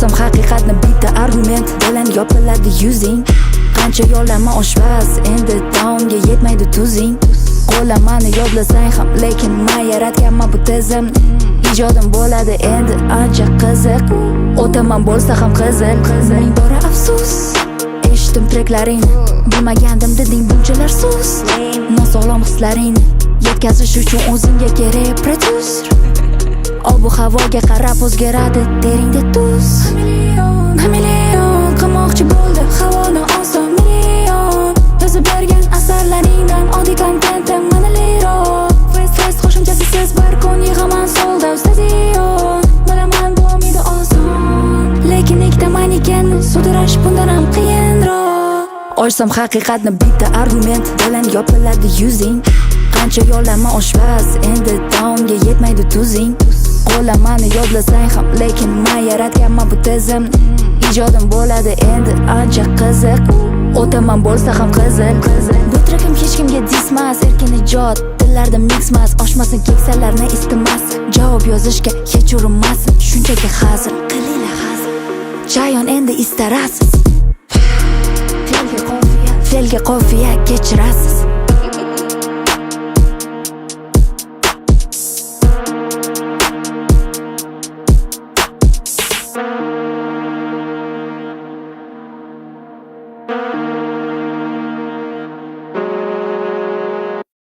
Ochsam haqiqatni, bitta argument bilan yopiladi yuzing. Qancha yo'llama, oshpaz, endi taomga yetmaydi tuzing. Qo'llamani yodlasang ham, lekin man yaratganman bu tizimni. Ijodim bo'ladi endi ancha qiziq, o'taman bo'lsa ham qizil. Ming bora afsus, eshitdim treklaringni. Bilmagandim deding bunchalar so'z. Nosog'lom hislaringni yetkazish uchun o'zingga kerak prodyuser. Ob havoga qarab o'zgaradi teringda tuz. Hameleon qilmoqchi bo'ldi havoni oson million. Yozib bergan asarlaringdan oddiy kontentim maniliroq. Fest fest qo'shimchasisiz bir kun yig'aman sold out stadion. Bilaman, bo'lmaydi oson, lekin ikkita manekenni sudrash bundan ham qiyinroq. Ochsam haqiqatni, bitta argument bilan yopiladi yuzing. Qancha yo'llama, oshpaz, endi taomga yetmaydi tuzing. Qo'llamani yodlasang ham, lekin man yaratganman bu tizimni. Ijodim bo'ladi endi ancha qiziq, o'taman bo'lsa ham qizil. Bu trekim hech kimga dismas, erkin ijod, tillarda mixmas. Oshmasin keksalarni istimas, javob yozishga hech urinmasin. Shunchaki hazil qilinglar, hazil. Chayon endi istarasiz. Fe'lga qofiya, fe'lga qofiya, kechirasiz.